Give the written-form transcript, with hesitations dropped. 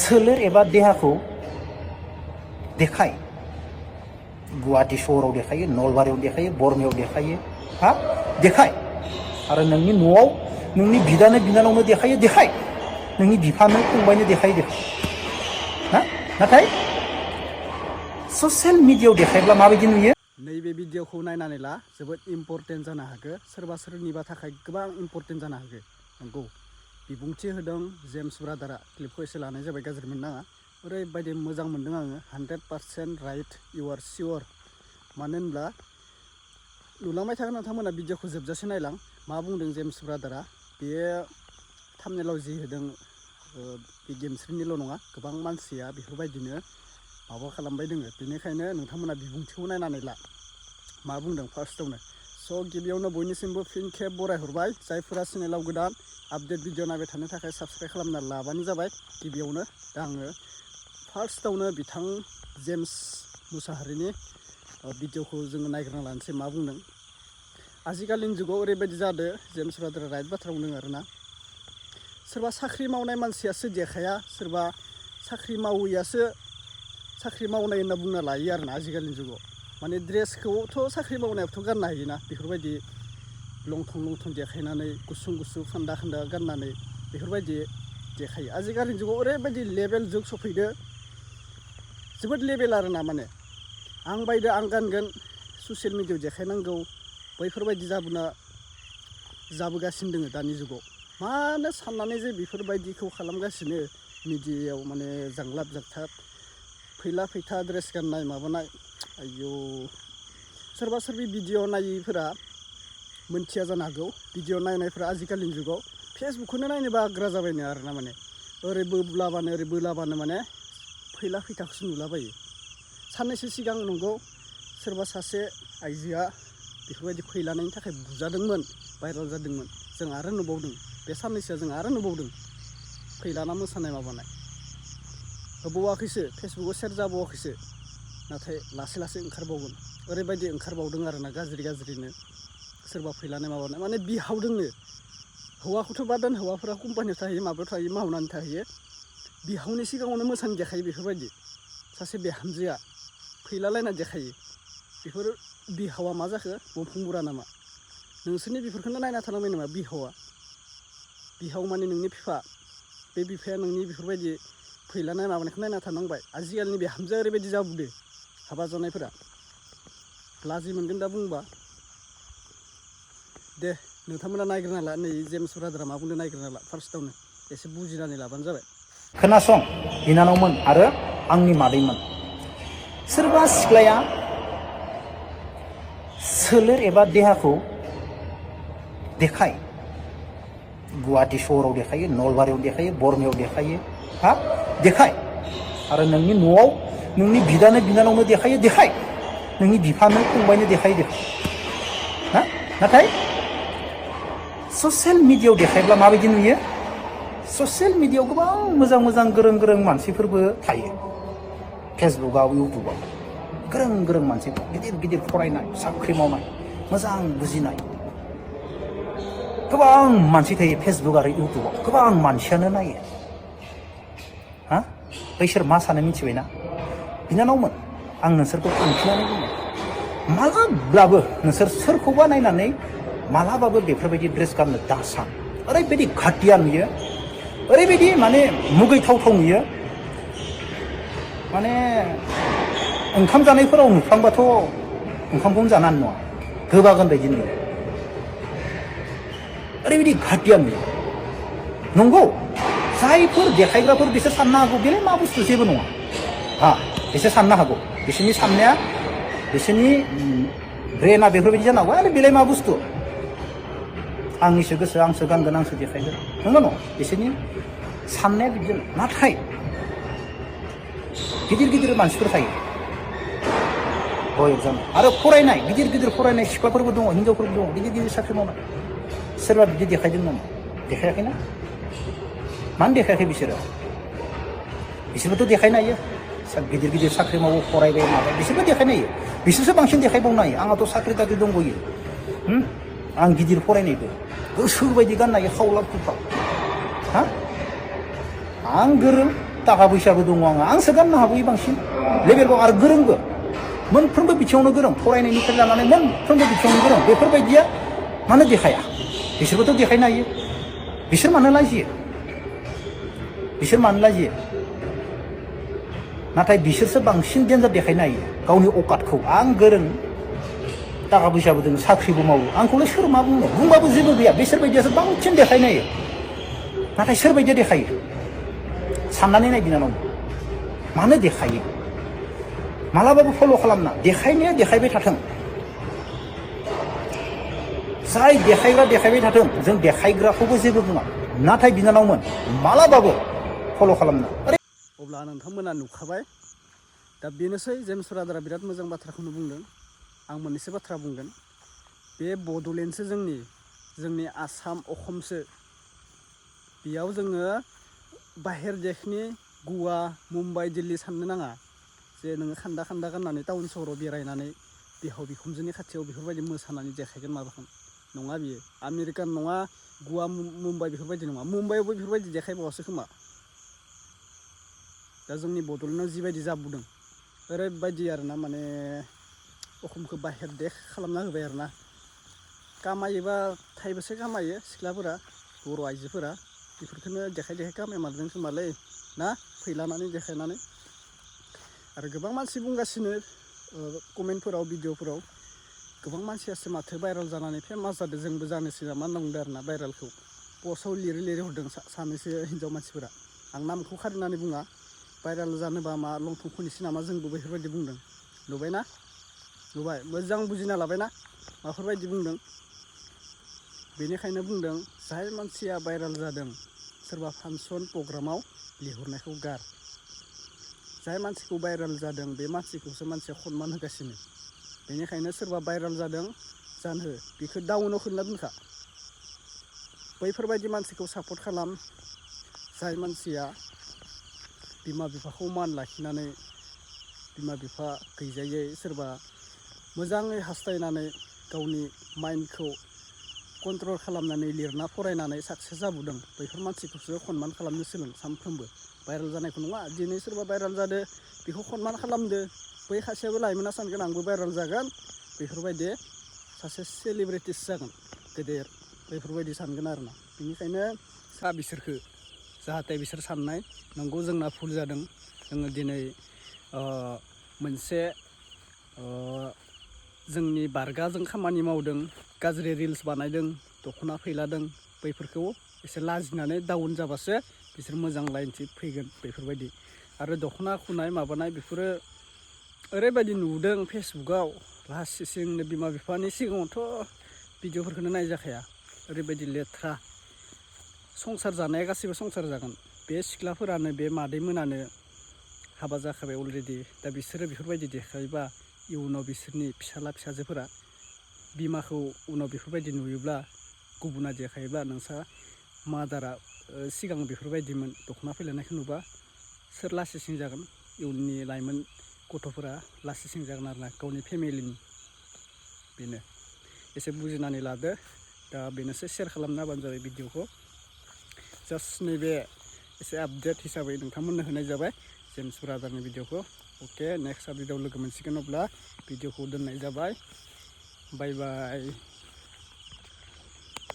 सोलेर एबा देहाखौ देखाय गुवाहाटी सहराव देखायो नलबारियाव देखायो बरमायाव देखायो हा देखाय आरो नोंनि न'आव नोंनि बिदानो बिनानावनो देखायो देखाय नोंनि बिफानो फंबायनो देखायो देखाय हा नाथाय ससियेल मिडियायाव देखायब्ला माबायदि नुयो नैबे भिडिअखौ नायनानै ला जोबोद इम्पर्टेन्ट जानो हागौ सोरबा सोरनिबा थाखाय गोबां इम्पर्टेन्ट जानो हागौ नंगौ बिबुंथि होदों जेम्स ब्रादारा क्लिपखौ एसे लानाय जाबाय गाज्रि मोननाङा ओरैबायदि मोजां मोनदों आङो 100% राइट इउ आर सियर मानो होनब्ला नुलांबाय थागोन नोंथांमोना भिडिअखौ जोबजासे नायलां मा बुंदों जेम्स ब्रादारा बेयो थाम्बनेलाव जि होदों बे गेमस्रिनिल' नङा गोबां मानसिया बेफोरबायदिनो माबा खालामबाय दोङो बेनिखायनो नोंथांमोना बिबुंथिखौ नायनानै ला मा बुंदों फार्स्टआवनो स' गिबियावनो बयनिसिमबो फिन खेब बरायहरबाय जायफोरा चेनेलाव गोदान आपडेट भिडिअ नायबाय थानो थाखाय साबस्क्राइब खालामना लाबानो जाबाय गिबियावनो दा आङो फार्स्टआवनो बिथां जेम्स मुसाहारिनि भिडिअखौ जोङो नायग्रोना लानोसै मा बुंदों आजिखालिनि जुगाव ओरैबायदि जादों जेम्स ब्रादारा राइट बाथ्रा बुंदों आरोना सोरबा साख्रि मावनाय मानसियासो देखाया सोरबा साख्रि मावैयासो साख्रि मावनाय होनना बुंना लायो आरोना आजिखालिनि जुगाव माने ड्रेसखौथ' साख्रि मावनायावथ' गाननो हायोना बेफोरबायदि लंथं लंथं देखायनानै गुसुं गुसुं खान्दा खान्दा गाननानै बेफोरबायदि देखायो आजिखालिनि जुगाव ओरैबायदि लेभेल जुग सफैदो जोबोद लेभेल आरोना माने आं बायदो आं गानगोन ससियेल मिडियायाव देखायनांगौ बैफोरबायदि जाबोगासिनो दोङो दानि जुगाव मानो साननानै जे बेफोरबायदिखौ खालामगासिनो मिडियायाव माने जांलाब जाथाब फैला फैथा ड्रेस गाननाय माबानाय आयौ सोरबा सोरबि भिडिअ नायिफोरा मोनथिया जानो हागौ भिडिअ नायनायफोरा आजिखालिनि जुगाव फेसबुकखौनो नायनो बाग्रा जाबायनो आरोना माने ओरै बोलाबानो माने फैला फैथाखौसो नुलाबायो साननैसो सिगां नंगौ सोरबा सासे आइजोआ बेफोरबायदि फैलानायनि थाखाय बुजादोंमोन भाइराल जादोंमोन जों आरो नुबावदों बे साननैसोआ जों आरो नुबावदों फैलाना मोसानाय माबानाय होबावाखैसो फेसबुकाव सेयार जाबावाखैसो नाथाय लासै लासै ओंखारबावगोन ओरैबायदि ओंखारबावदों आरोना गाज्रिनो सोरबा फैलानाय माबानाय माने बिहावदोंनो हौवाखौथ' बादान हौवाफोरा कम्पानियाव थाहैयो माबायाव थाहैयो मावनानै थाहैयो बिहावनि सिगाङावनो मोसानो देखायो बेफोरबायदि सासे बिहामजोआ फैलालायना देखायो बेफोर बिहावा मा जाखो बंफां बुरा नामा नोंसोरनि बेफोरखौनो नायना थानांबाय नामा बिहाव माने नोंनि बिफा बे बिफाया नोंनि बेफोरबायदि फैलानाय माबानायखौ नायना थानांबाय आजिखालिनि बिहामजोआ ओरैबायदि जाबोदो हाबा जानायफोरा लाजि मोनगोन दा बुंबा दे नोंथांमोना नायग्रोना ला नै जेम्स ब्रादारा मा बुंदों नायग्रोना ला फार्स्टआवनो एसे बुजिनानै लाबानो जाबाय खोनासं बिनानावमोन आरो आंनि मादैमोन सोरबा सिख्लाया सोलेर एबा देहाखौ देखाय गुवाहाटी सहराव देखायो नलबारियाव देखायो बरमायाव देखायो हा देखाय आरो नोंनि न'आव नोंनि बिदानो बिनानावनो देखायो देखाय नोंनि बिफानो फंबायनो देखायो देखाय हा नाथाय ससियेल मिडियायाव देखायब्ला माबायदि नुयो ससियेल मिडियायाव गोबां मोजां मोजां गोरों मानसिफोरबो थायो फेसबुकआव इउटुबाव गोरों मानसिफोर गिदिर फरायनाय साख्रि मावनाय मोजां बुजिनाय गोबां मानसि थायो फेसबुक आरो इउटुबाव गोबां मानसियानो नायो हा बैसोर मा सानो मिथिबायना बिनानावमोन आं नोंसोरखौ थांखिनानै बुङो मालाब्लाबो नोंसोर सोरखौबा नायनानै मालाबाबो बेफोरबायदि ड्रेस गाननो दासान ओरैबायदि घाटिया नुयो ओरैबायदि माने मुगैथावथाव नुयो माने ओंखाम जानायफोराव नुफ्लांबाथ' ओंखामखौनो जानानै नङा गोबागोन बायदि नुयो ओरैबायदि घाटिया नुयो नंगौ जायफोर देखायग्राफोर बिसोर साननो हागौ बेलाय मा बुस्थु जेबो नङा हा बिसोर साननो हागौ बिसोरनि साननाया बिसोरनि ब्रेना बेफोरबायदि जानो हागौ आरो बेलाय मा बुस्थु आंनिसो गोसो आंसो गानगोन आंसो देखायगोन नंगौ नङा बिसोरनि साननाया बिदिनो नाथाय गिदिर मानसिफोर थायो बयक जानाय आरो फरायनाय गिदिर फरायनाय सिख्लाफोरबो दङ हिनजावफोरबो दङ गिदिर साख्रि मावनाय सोरबा बिदि देखायदों नामा देखायाखैना मानो देखायाखै बिसोरबोथ' देखायनो हायो गिदिर साख्रि मावो फरायबाय माबाय बिसोरबो देखायनो हायो बिसोरसो बांसिन देखायबावनो हायो आंहाथ' साख्रि ताख्रि दंबयो आं गिदिर फरायनायबो गोसो बायदि गाननो हायो खावलाब खुफाब हा आं गोरों थाखा फैसाबो दङ आंसो गाननो हाबोयो बांसिन लेभेलखौ आरो गोरोंबो मोनफ्रोमबो बिथिङावनो गोरों फरायनायनिफ्राय लानानै मोनफ्रोमबो बिथिङावनो गोरों बेफोरबायदिया मानो देखाया बिसोरबोथ' देखायनो हायो बिसोर मानो लाजियो नाथाय बिसोरसो बांसिन डेन्जार देखायनो हायो गावनि अकातखौ आं गोरों थाखा फैसाबो दङ साख्रिबो मावो आंखौलाय सोर मा बुंनो बुंबाबो जेबो गैया बिसोरबायदियासो बांसिन देखायनो हायो नाथाय सोरबायदिया देखायो साननानै नाय बिनानाव मानो देखायो मालाबाबो फल' खालामना देखायनाया देखायबाय थाथों जाय देखायग्रा देखायबाय थाथों जों देखायग्राखौबो जेबो बुङा नाथाय बिनानावमोन मालाबाबो फल' खालामना अब्ला नोंथांमोना नुखाबाय दा बेनोसै जेम्स ब्रादारा बिराद मोजां बाथ्राखौनो बुंदों आं मोननैसो बाथ्रा बुंगोन बे बड'लेण्डसो जोंनि आसाम अखमसो बेयाव जोङो बाहेर देशनि गवा मुम्बाइ दिल्ली साननो नाङा जे नोङो खान्दा गाननानै टाउन सहराव बेरायनानै बिहाव बिखुनजोनि खाथियाव बेफोरबायदि मोसानानै देखायगोन माबागोन नङा बियो आमेरिकान नङा गवा मुम्बाइ बेफोरबायदि नङा मुम्बाइआवबो बेफोरबायदि देखायबावासो खोमा दा जोंनि बड'लेण्डआव जिबायदि जाबोदों ओरैबायदि आरोना माने अखमखौ बाहेर देश खालामना होबाय आरोना कामायोबा थाइबेसे कामायो सिख्लाफोरा बर' आइजोफोरा बेफोरखौनो देखाय कामायमारदों खोमालै ना फैलानानै देखायनानै आरो गोबां मानसि बुंगासिनो कमेन्टफोराव भिडिअफोराव गोबां मानसियासो माथो भाइरेल जानानै फेमास जादों जोंबो जानोसै नामा होनना बुंदों आरोना भाइरेलखौ पस्टआव लिरै हरदों सानैसो हिन्जाव मानसिफोरा आं नामखौ खारिनानै बुङा भाइरेल जानोबा मा लंथं खनिसै नामा जोंबो बेफोरबायदि बुंदों नुबाय मोजां बुजिना लाबायना माफोरबायदि बुंदों बेनिखायनो बुंदों जाय मानसिया भाइरेल जादों सोरबा फांसन प्रग्रामाव लिंहरनायखौ गार जाय मानसिखौ भाइरेल जादों बे मानसिखौसो मानसिया सनमान होगासिनो बेनिखायनो सोरबा भाइरेल जादों जानो हो बेखौ डाउनाव खोलना दोनखा बैफोरबायदि मानसिखौ सापर्ट खालाम जाय मानसिया बिमा बिफाखौ मान लाखिनानै बिमा बिफा गैजायै सोरबा मोजाङै हास्थायनानै गावनि माइन्डखौ कन्ट्रल खालामनानै लिरना फरायनानै साक्सेस जाबोदों बैफोर मानसिखौसो सनमान खालामनो सोलों सानफ्रोमबो भाइरेल जानायखौ नङा दिनै सोरबा भाइरेल जादो बेखौ सनमान खालामदो बै सासेयाबो लाइमोना सानगोन आंबो भाइरेल जागोन बेफोरबायदि सासे सेलिब्रिटिस जागोन गेदेर बेफोरबायदि सानगोन आरोना बेनिखायनो बिसोरखो जाहाथे बिसोर साननाय नंगौ जोंना भुल जादों जोङो दिनै मोनसे जोंनि बारगा जों खामानि मावदों गाज्रि रिल्स बानायदों दख'ना फैलादों बैफोरखौ एसे लाजिनानै डाउन जाबासो बिसोर मोजां लाइनथिं फैगोन बेफोरबायदि आरो दख'ना खुनाय माबानाय बेफोरो ओरैबायदि नुदों फेसबुकआव लासिंनो बिमा बिफानि सिगाङावथ' भिडिअफोरखौनो नायजाखाया ओरैबायदि लेथ्रा संसार जानाया गासैबो संसार जागोन बे सिख्लाफोरानो बे मादैमोनानो हाबा जाखाबाय अलरेडि दा बिसोरो बेफोरबायदि देखायोबा इयुनाव बिसोरनि फिसाला फिसाजोफोरा बिमाखौ उनाव बेफोरबायदि नुयोब्ला गुबुना देखायोब्ला नोंसा मादारा सिगां बेफोरबायदिमोन दख'ना फैलायनायखौ नुबा सोर लासिं जागोन इयुननि लाइमोन गथ'फोरा लासिं जागोन आरोना गावनि फेमिलिनि बेनो एसे बुजिनानै लादो दा बेनोसै शेयार खालामना होबानो जाबाय भिडिअखौ जास्ट नैबे एसे आपडेट हिसाबै नोंथांमोननो होनाय जाबाय जेम्स ब्रादारनि भिडिअखौ अके नेक्स्ट आपडेटआव लोगो मोनसिगोन अब्ला भिडिअखौ दोननाय जाबाय बाय बाय